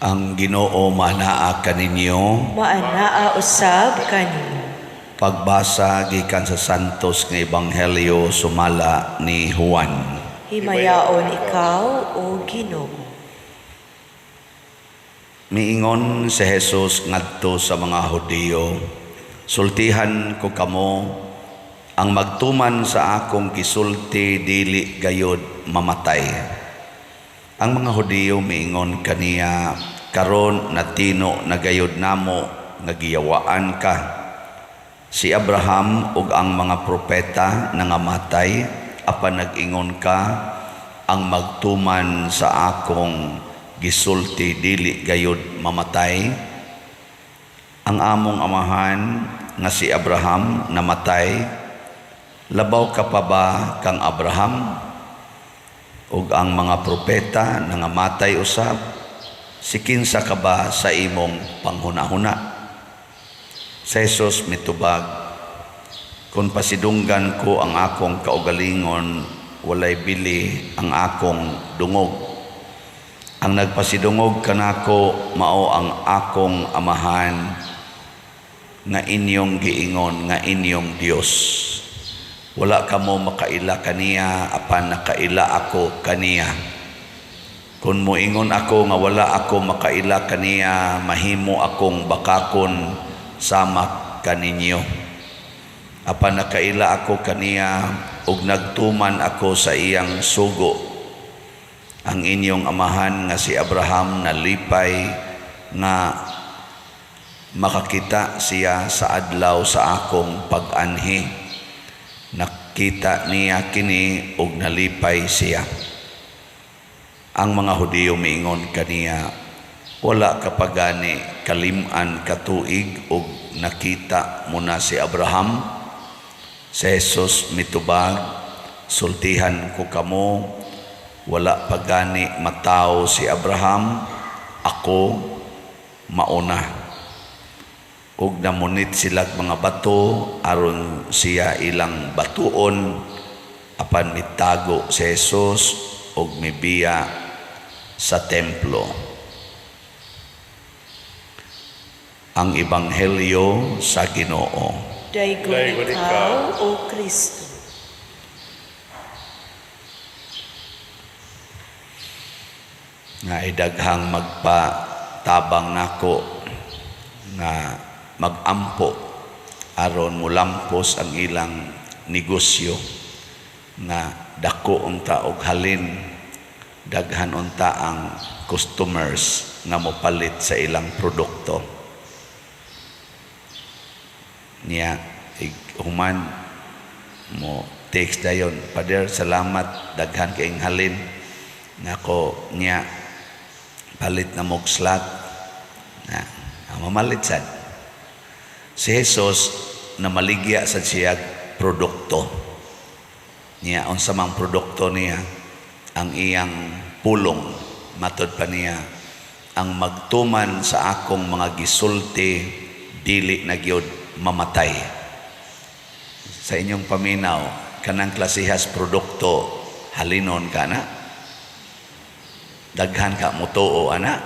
Ang Ginoo maanaa kaninyo. Maanaa usab kanimo. Pagbasa gikan sa Santos nga Ebanghelyo sumala ni Juan. Himayaon ikaw, o Ginoo. Miingon si Jesus ngadto sa mga Hudiyo, "Sultihan ko kamo, ang magtuman sa akong gisulti dili gayod mamatay." Ang mga Hudiyo miingon kaniya, "Karon natino na gayod namo nga giyawaan ka. Si Abraham ug ang mga propeta nangamatay, apan nag-ingon ka, ang magtuman sa akong gisulti dili gayod mamatay. Ang among amahan nga si Abraham namatay, labaw ka pa ba kang Abraham? Ug ang mga propeta nangamatay usab, si kinsa ka ba sa imong panghunahuna?" Si Jesus mitubag, "Kung pasidunggan ko ang akong kaugalingon, walay bili ang akong dungog. Ang nagpasidungog kanako mao ang akong Amahan nga inyong giingon nga inyong Dios. Wala kamo makaila kaniya, apan nakaila ako kaniya. Kung moingon ako nga wala ako makaila kaniya, mahimo akong bakakon sama kaninyo. Apan nakaila ako kaniya ug nagtuman ako sa iyang sugo. Ang inyong amahan nga si Abraham nalipay nga makakita siya sa adlaw sa akong pag-anhi. Nakita niya kini ug nalipay siya." Ang mga Hudiyo miingon kaniya, "Wala ka pa gani kalim-an ka tuig ug nakita mo na si Abraham?" Si Jesus mitubag, "Sultihan ko kamo, wala pa gani matawo si Abraham, ako mauna." Ug namunit silag mga bato aron siya ilang batuon, apan mitago si Jesus ug mibiya sa templo. Ang Ebanghelyo sa Ginoo. Daygon Daygon ikaw, O Kristo. Nga idaghang magpatabang nako nga magampo aron mulampos ang ilang negosyo nga dako unta og halin, daghan unta ang customers nga mopalit sa ilang produkto. Niya human mo text dayon, "Pader, salamat, daghan kaayong halin nako." Niya palit na mog slot na mamalit sad. Si Jesus na maligya sa siya produkto niya. Unsa mang produkto niya? Ang iyang pulong. Matod pa niya, ang magtuman sa akong mga gisulti dili na gyud mamatay. Sa inyong paminaw, kanang klasihas produkto, halinon ka na? Daghan ka mutuo ana?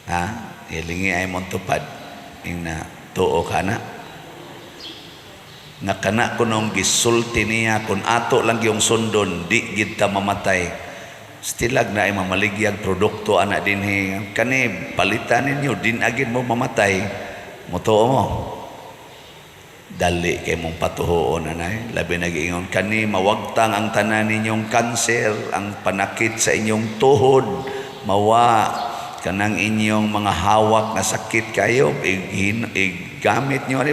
Ha, hilingi ay mong tupad ing na tuo ka na nga kana kunong gisulti niya, kung ato lang yung sundon, di gid ta mamatay. Stilag na ay mamaligyag produkto ana dinhi, kani palitan ninyo, din agid mo mamatay, mutuo mo? Dali kay mong patuhoon anay, labi nag-ingon kani mawagtang ang tanan ninyong kanser, ang panakit sa inyong tuhod mawa, kanang inyong mga hawak nga sakit kayo, igamit nyo ani,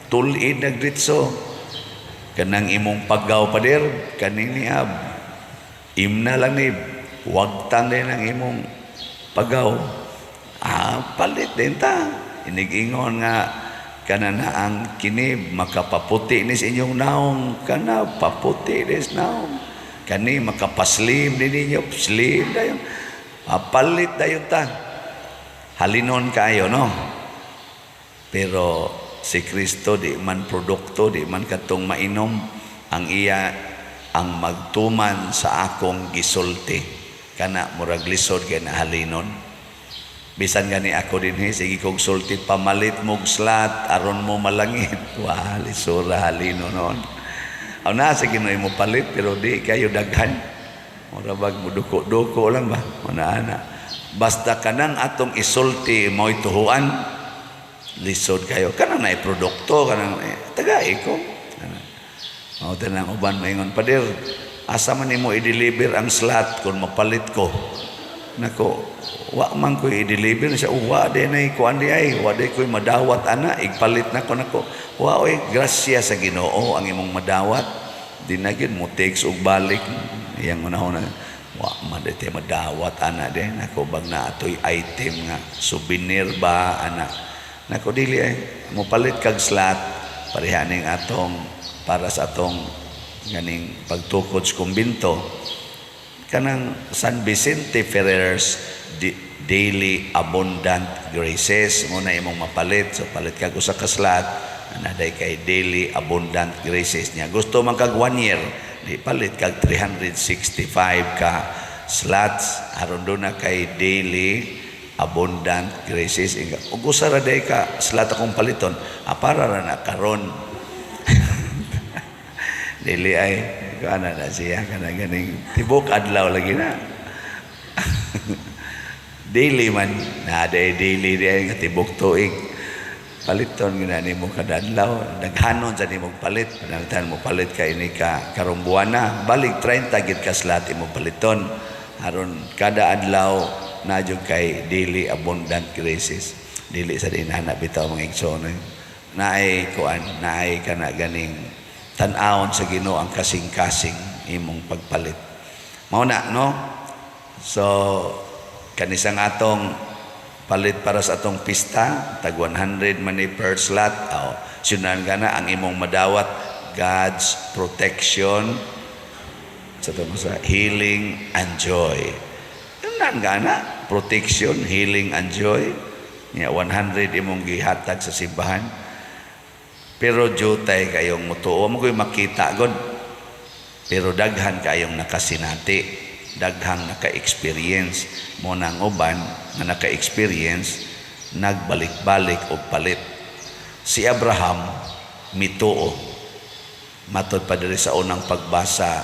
tulid nagdritso. Kanang imong paggaw, pader, kaning niab imna lang ni, wagtang din ang imong pagaw. Palit din ta. Inigingon nga kana na ang kini makapaputi ni sa inyong naong, kana paputi ni sa naong, kani makapaslim din ninyo, slim dayon. Palit dayon ta, halinon kayo, no? Pero si Kristo di man produkto, di man katong mainom. Ang iya, ang magtuman sa akong gisulti. Kana murag lisod kay nahalinon. Bisan gani ako dinhi, sige kog sulti, "Pamalit mog slot aron mo malangit." Wa, lisura halino noon. Aw na sa Ginoo mo palit, pero di kayo daghan. Mura bag muduko-duko lang ba? Una ana. Basta kanang atong isulti mo'y tuhuan, lisod kayo. Kanang naay produkto, kanang eh, tagai ko. Mao tanang uban maingon, "Pader, asa man nimo i-deliver ang slot kung mapalit ko?" Nako, wa man ko i-deliver siya. Wa di na kuan di ay, wa di ko'y madawat ana, igpalit na ko nako. Wa oy, grasya sa Ginoo ang imong madawat. Di na gyud mo text og balik. Iyang unahon na, wa man di tay madawat ana de. Nako, bag na atoy item nga souvenir ba ana. Nako, dili ay mo palit kag slot pareha ning atong para sa atong ganing pagtukod sa kumbinto, kanang San Vicente Ferrer's Daily Abundant Graces mo na imong mapalit. So palit kag usa ka slot naday kay Daily Abundant Graces niya. Gusto man kag one year, di palit kag 365 ka slots aron do na kay Daily Abundant Graces. Inga ug usa ra day ka slot akong paliton, ah, para ra na karon. Dili ay kuana na siya, kana ganing tibok adlaw lagi na. Daily man na day, daily di ay nga tibok tuig. Paliton gina nimo kada adlaw, daghanon sa nimong palit. Pananglitan mo palit ka ini ka karong buwana, balik 30 gid ka slot imong paliton aron kada adlaw na jud kay Daily Abundant Graces. Dili sa dinana bitaw, mga igsoon, naay kuan, naay kana ganing tan-awon sa Ginoo ang kasing-kasing imong pagpalit. Mao na, no? So kanisang atong palit para sa atong pista, tag 100 man ni per slot. Oh, sunan ka na ang imong madawat, God's protection sa itong sa healing and joy. Nan ka na, protection, healing and joy. Nya 100 imong gihatag sa simbahan. Pero jutay kayong mutuo mo ko'y makita god. Pero daghan kayong nakasinati, daghang naka-experience mo nang uban nga naka-experience nagbalik-balik og palit. Si Abraham mituo. Matod pa diri sa unang pagbasa,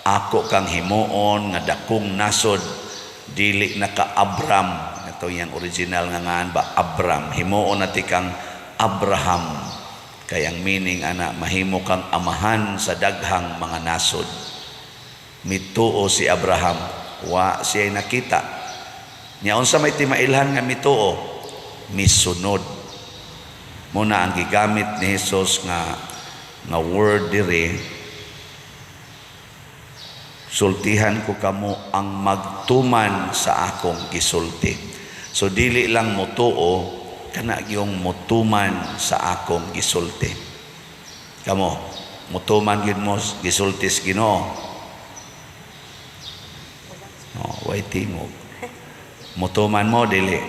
"Ako kang himuon nga dakong nasod." Dili na ka Abram, ito yung original nga ngan ba, Abram, himuon na ti kang Abraham. Kay ang meaning ana, mahimo kang amahan sa daghang mga nasod. Mituo si Abraham, wa siya nakita. Nya unsa may timailhan nga mituo? Misunod. Muna ang gigamit ni Jesus nga nga word diri, "Sultihan ko kamo, ang magtuman sa akong gisulti." So dili lang motuo, kana yung motuman sa akong gisulti. Kamo, motuman gyud mo gisulti sa Ginoo? Oh, way tingog. Motuman mo, dili?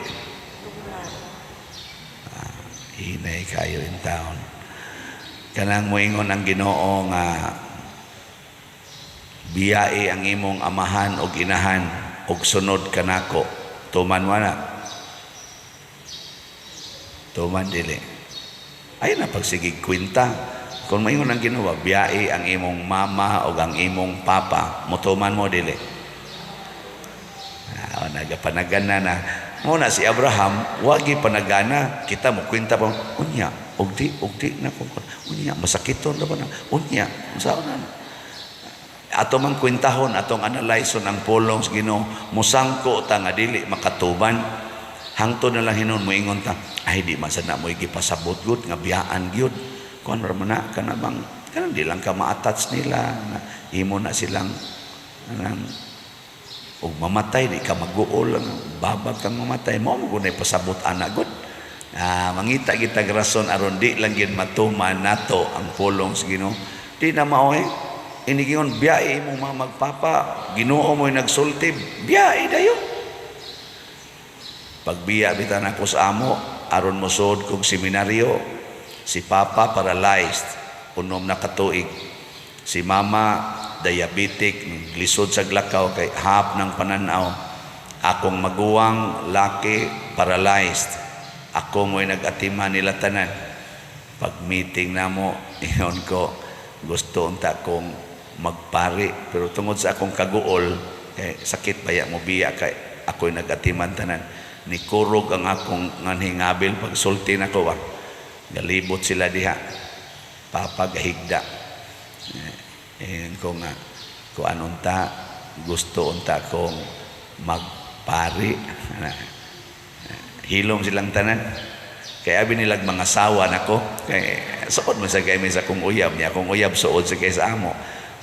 Ah, hinay kayo in town. Kanang moingon ang Ginoo nga biyai ang imong amahan og inahan og sunod kanako. Tuman mo na? Tuman, dili? Ay na pagsigig kwenta. Kung maingon ang Ginoo, biyai ang imong mama o ang imong papa, motuman mo, dili? Ah, nagapanagana na. Muna si Abraham, wagi panagana, kita mo kwenta pa, unya, ugdi na ko, unya, masakiton na ba na, unya, unsa na. Ato mang kwentahon, atong analyson ang pulong sa Ginoo, musangko ta nga dili makatuban. Hangtod na lang hinon moingon ta, ay di man sa na mo gipasabot gud nga biyaan gyud. Kuan ra man na kana bang kanang di lang ka ma-attach nila, na imo na silang kanang ug mamatay di ka maguol lang, babag kang mamatay mo mo gunay pasabot ana gud. Ah, mangita kita rason aron di lang gyud matuman nato ang pulong sa Ginoo. Di na mao eh. Inigingon biyai mo mga magpapa, Ginoo mo'y nagsulti, biyai dayon. Pagbiya bitan ako sa amo, aron mosud kog seminaryo, si Papa paralyzed, unom na katuig. Si Mama diabetic, lisod sa lakaw kay half ng pananaw. Akong maguwang laki, paralyzed. Ako mo'y nag-atiman nila tanan. Pag meeting namo, ingon ko, gusto unta kong magpari, pero tungod sa akong kaguol kay sakit baya mo biya kay ako'y nag-atiman tanan, ni kurog ang akong nganhingabil pagsulti nako ba. Galibot sila diha, "Papa, gahigda." Eh, ko nga kuan unta, gusto unta kong magpari. Hilom silang tanan kay abi nilag mga sawa nako, kay suod man sa kay sa akong uyab niya, akong uyab suod sa kay sa amo.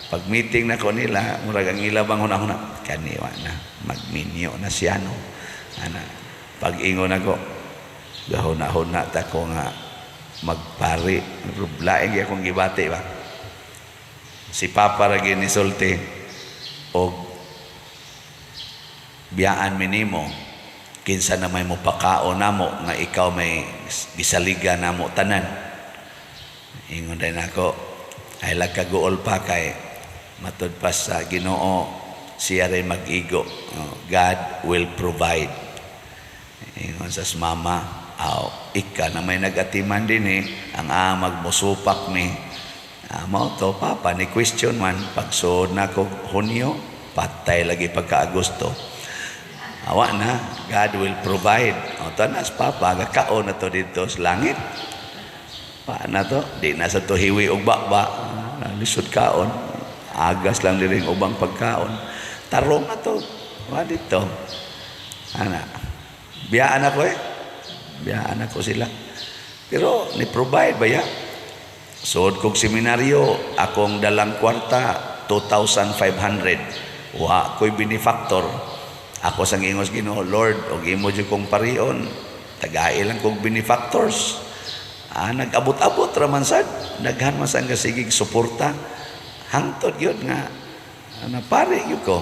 Pag meeting nako nila, murag ang ila bang huna-huna kaniwa na magminyo na siya, no? Ana, pag ingon ako, gahuna-huna ta ko nga magpari, lain gyud akong gibati ba. Si Papa ra gyud nisulti og biyaan minimo, kinsa na may mopakaon namo nga ikaw may gisaligan namo tanan? Ingon din ako, ay kaguol pa kay matud pa sa Ginoo, siya rin mag-igo. Oh, God will provide. Ingon sa mama, aw, ika na may nag-atiman din eh, ang amag musupak mi. Ah, mao to, Papa, ni question man, pagsuod na ko Hunyo, patay lagi pagka Agosto. Awa na, God will provide. O, tanas, Papa, gakaon na to dito sa langit. Paana to? Di na sa to hiwi og baba. Ah, lisod kaon. Agas lang diri ang ubang pagkaon. Tarong na to. Wa dito. Ana. Biyaan ako eh. Biyaan ako sila. Pero ni provide ba ya? Suod kog seminaryo, akong dalang kwarta 2,500. Wa ko'y benefactor. Ako sang ingos Ginoo, "Lord, og imo jud kong parion, tagai lang kog benefactors." Ah, nag-abot-abot ra man sad, daghan man sang gasigig suporta. Hangtod gyud nga napari gyud ko.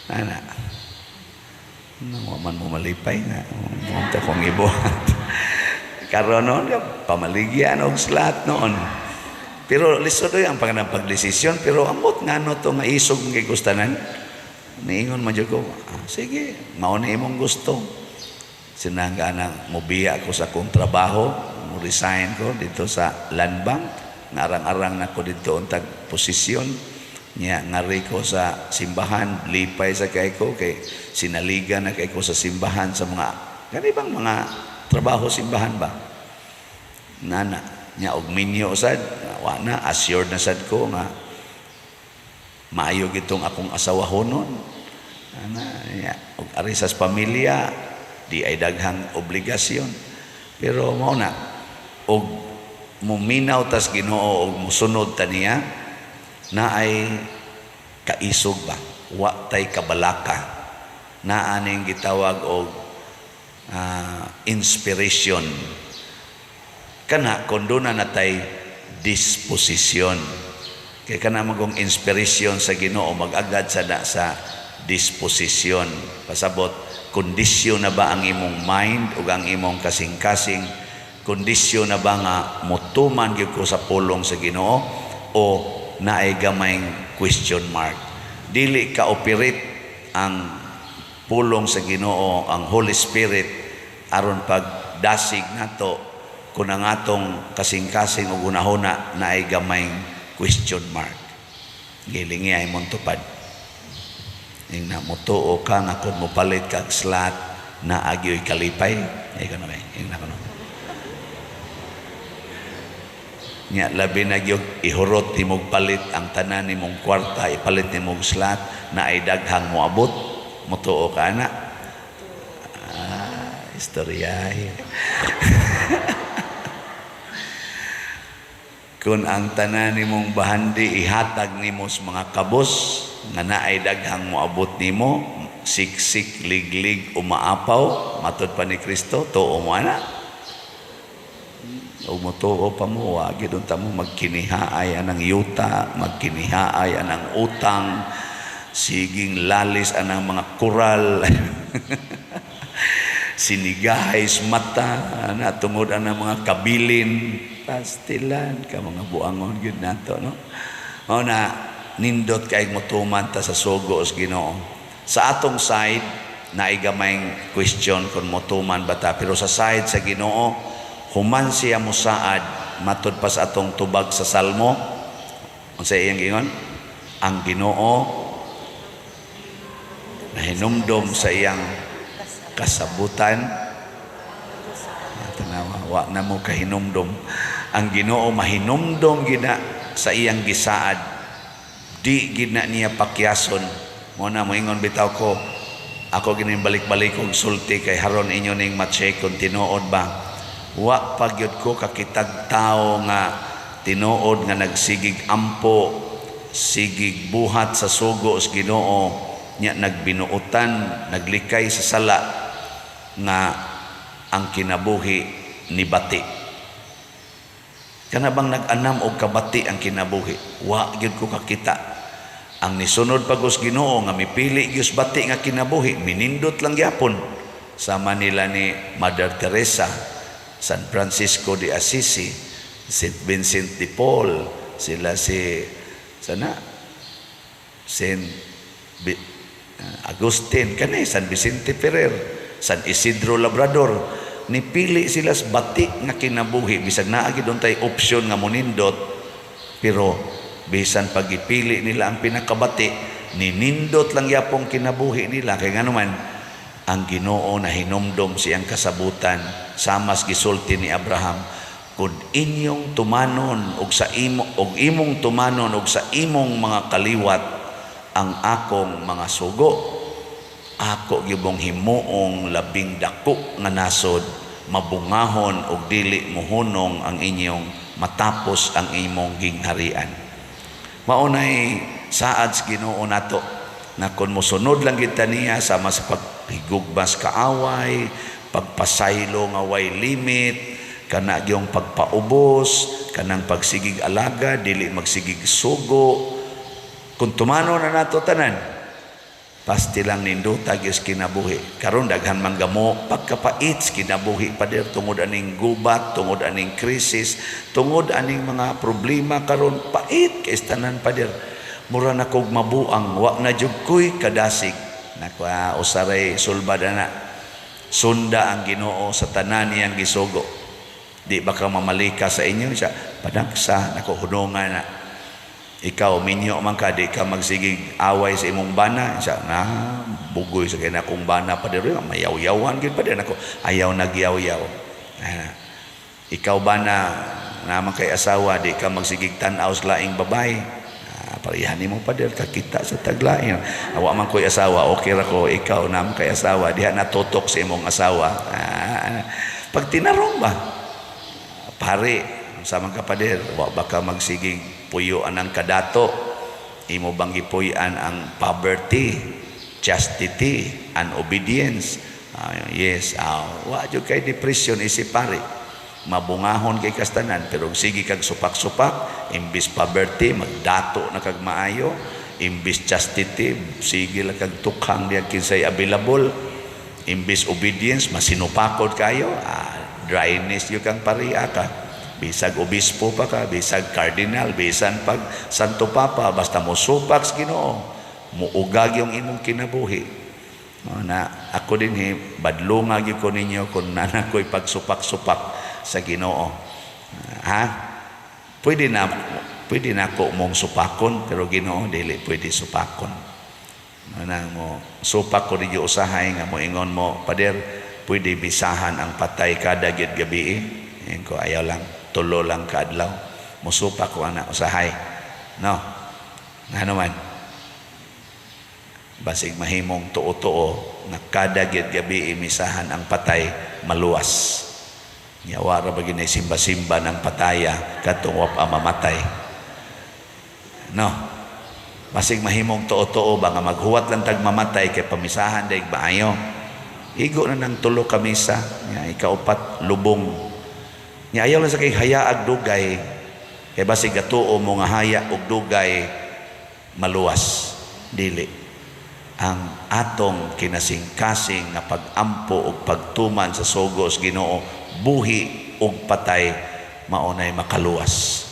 Ana. Wa man mo malipay nga unta kong ibuhat. Karon noon, pamaligyan og slot noon. Pero lisod ang panganang pagdesisyon, pero ambot nga no to nga isog ng gigustanan. Niingon man jud ko, "Ah, sige, mao na imong gusto." Sinangga na mobiya ko sa akong trabaho, mo resign ko dito sa Land Bank. Ngarang-arang na ko dito untag posisyon. Nya ngari ko sa simbahan, lipay sa kay ko kay sinaligan na kay ko sa simbahan sa mga kanibang mga trabaho simbahan ba. Nana, nya og minyo sad, wa na, assured na sad ko nga maayo gitong akong asawahonon. Ana, nya, og ari sa pamilya, di ay daghang obligasyon. Pero mao na, og muminaw tas Ginoo og musunod ta niya, na ay kaisog ba, wa tay kabalaka, naa ning gitawag og inspiration kana kung doon na natay disposisyon. Kay kana magong inspiration sa Ginoo, mag-agad sa na sa disposisyon. Pasabot, kondisyon na ba ang imong mind ug ang imong kasing-kasing? Kondisyon na ba nga motuman gyud ko sa pulong sa Ginoo o naay gamayng question mark? Dili ka operate ang pulong sa Ginoo, ang Holy Spirit, aron pagdasig nato kung ang atong kasing-kasing ug hunahuna naay gamayng question mark. Gilingi ay mong tupad. Ing na motuo ka nga kung mopalit kag slot na agyo'y kalipay. Ay kano eh, ing na kuno. Nya labi na gyud ihurot nimog palit ang tanan nimong kwarta, ipalit nimog slot na ay daghang moabot. Motuo ka na. Ah, istorya. Kung ang tanan nimong bahandi ihatag nimo sa mga kabos nga naay daghang moabot nimo, siksik, liglig, umaapaw, matod pa ni Kristo, tuo mo ana. O motuo pa mo, wa gyud unta mo magkinihaay anang yuta, magkinihaay anang utang, siging lalis anang mga koral. Sinigahay mata ana tungod anang mga kabilin, pastilan ka mga buangon gyud nato, no? Mao na Nindot kay motuman ta sa sugo sa Ginoo. Sa atong side, naay gamayng question kung motuman ba ta, pero sa side sa Ginoo, human siya mosaad, matud pa sa atong tubag sa Salmo, unsa iyang giingon? Ang Ginoo nahinumdom sa iyang kasabutan. Tanawa, wa na mo kahinumdom. Ang Ginoo mahinumdom gina sa iyang gisaad, di gina niya pakyason. Mo na moingon bitaw ko, ako gining balik-balik kog sulti kay haron inyo ning ma-check kung tinuod ba. Wa pa gyud ko kakitag tawo nga tinuod nga nagsigig ampo, sigig buhat sa sugo sa Ginoo nya, nagbinuotan, naglikay sa sala, nga ang kinabuhi ni bati. Kana bang nag-anam og kabati ang kinabuhi? Wa gyud ko kakita. Ang nisunod pag us Ginoo nga mipili gyud bati nga kinabuhi, minindot lang gyapon. Sama nila ni Mother Teresa, San Francisco de Assisi, Saint Vincent de Paul, sila si sana Saint Agustin kani, San Vicente Ferrer, San Isidro Labrador, nipili sila sa bati nga kinabuhi bisag naa gyud tay option nga monindot, pero bisan pag ipili nila ang pinakabati, ninindot lang yapong kinabuhi nila, kay ngano man ang Ginoo na hinumdom siyang kasabutan, samas gisulti ni Abraham, kung inyong tumanon og sa imo og imong tumanon og sa imong mga kaliwat ang akong mga sugo, ako gibong himuong labing dako nga nasod, mabungahon og dili mohunong ang inyong matapos ang imong gingharian. Mao nay saad sa Ginoo nato na kung mosunod lang kita niya, sama sa paghigugmas kaaway, pagpasaylo nga way limit, kana gyung pagpaubos, kanang pagsigig alaga, dili magsigig sugo. Kung tumano na nato tanan, pasti lang nindota gyud kinabuhi. Karon daghan man gamo pagkapait sa kinabuhi, pader, tungod aning gubat, tungod aning krisis, tungod aning mga problema karon. Pait kay tanan, pader. Mura na kog mabuang, wa na jud koy kadasig. Nakuha usaray sulbad ana. Sunda ang Ginoo sa tanan niyang gisugo. Di ba ka mamalika sa inyo siya panagsa nako hunungan na. Ikaw, minyo man ka, di ka magsigig away sa imong bana. Siya na bugoy sa kay akong bana pa diri, mayaw-yawan gid pa nako, ayaw nagyaw-yaw. Ah, ikaw bana, naman kay asawa, di ka magsigig tan-aw sa laing babae. Ah, parehan nimo, pader, kakita sa taglain. Awa man ko'y asawa, okay ra ko. Ikaw naman kay asawa, diha natutok sa imong asawa. Ah, pag tinarong ba, pare, sa man ka, pader, wa ba ka magsigig puyoan ang kadato? Imo bang gipuy-an ang poverty, chastity and obedience? Ah, yes, wa jud kay depression isip pare. Mabungahon kay kastanan, pero sige kag supak-supak, imbis poverty, magdato na kag maayo, imbis chastity, sige lang kag tukhang diya kinsay available, imbis obedience, masinupakod kayo, dryness yun kang pariya ka. Bisag obispo pa ka, bisag cardinal, bisan pag Santo Papa, basta mo supak sa Ginoo, muugag yung imong kinabuhi. No, na ako din he, badlunga gyud ko ninyo kung nana ko'y pagsupak-supak sa Ginoo. Ha? Pwede na ako mong supakon, pero Ginoo dili pwede supakon. No, na mo supak ko ninyo usahay nga moingon mo, "Pader, pwede bisahan ang patay kada gyud gabi?" Eh ko, "Ayaw lang, tulo lang kaadlaw." Musupak ko ana usahay. No. Ngano man? Basig mahimong tuo-tuo na kada gyud gabi imisahan ang patay, maluwas. Nya wa ra ba ginay simba-simba ng pataya katong wa pa mamatay? No. Basig mahimong tuo-tuo ba nga maghuwat lang tag mamatay kay pamisahan daig maayo. Igo na ng tulo ka misa, nya ikaupat lubong. Nya ayaw lang sa kay hayaag dugay kay basig gatuo mo nga haya og dugay, maluwas. Dili. Ang atong kinasingkasing nga pag-ampo ug pagtuman sa sugo sa Ginoo, buhi ug patay, mao nay makaluwas.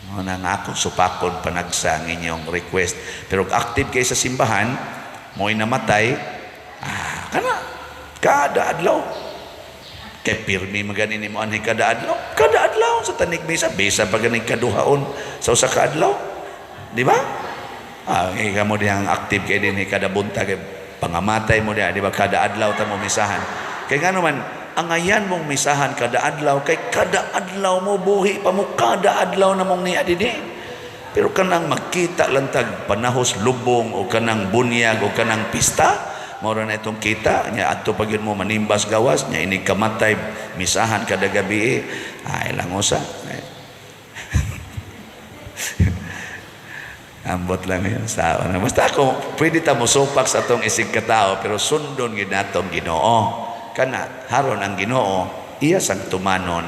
Mao na nga akong supakon panagsa ang inyong request. Pero kung active kay sa simbahan, mo'y namatay, kana, kada adlaw. Kay pirmi magani nimo anhi kada adlaw. Kada adlaw sa tanig misa, bisa pa ganing kaduhaon sa usa ka adlaw. Di ba? Ikaw mo diyang active kay dinhi kada buntag kay pangamatay mo diya, di ba? Kada adlaw ta mo misahan. Kay ngano man angayan mong misahan kada adlaw kay kada adlaw mo buhi pa mo, kada adlaw na mong niya dinhi. Pero kanang magkita lang tag panahos lubong o kanang bunyag o kanang pista, mao ra na itong kita nya adto pa gyud mo manimbas gawas nya inig kamatay misahan kada gabi, ay lang usa. Ay. Ambot lang yun sa una. Basta ako, pwede ta mosupak sa atong isig katao, pero sundon gid natong Ginoo. Kana, haron ang Ginoo, iya sang tumanon,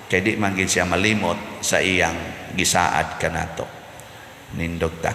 kay di man gid siya malimot sa iyang gisaad kanato. Nindog ta.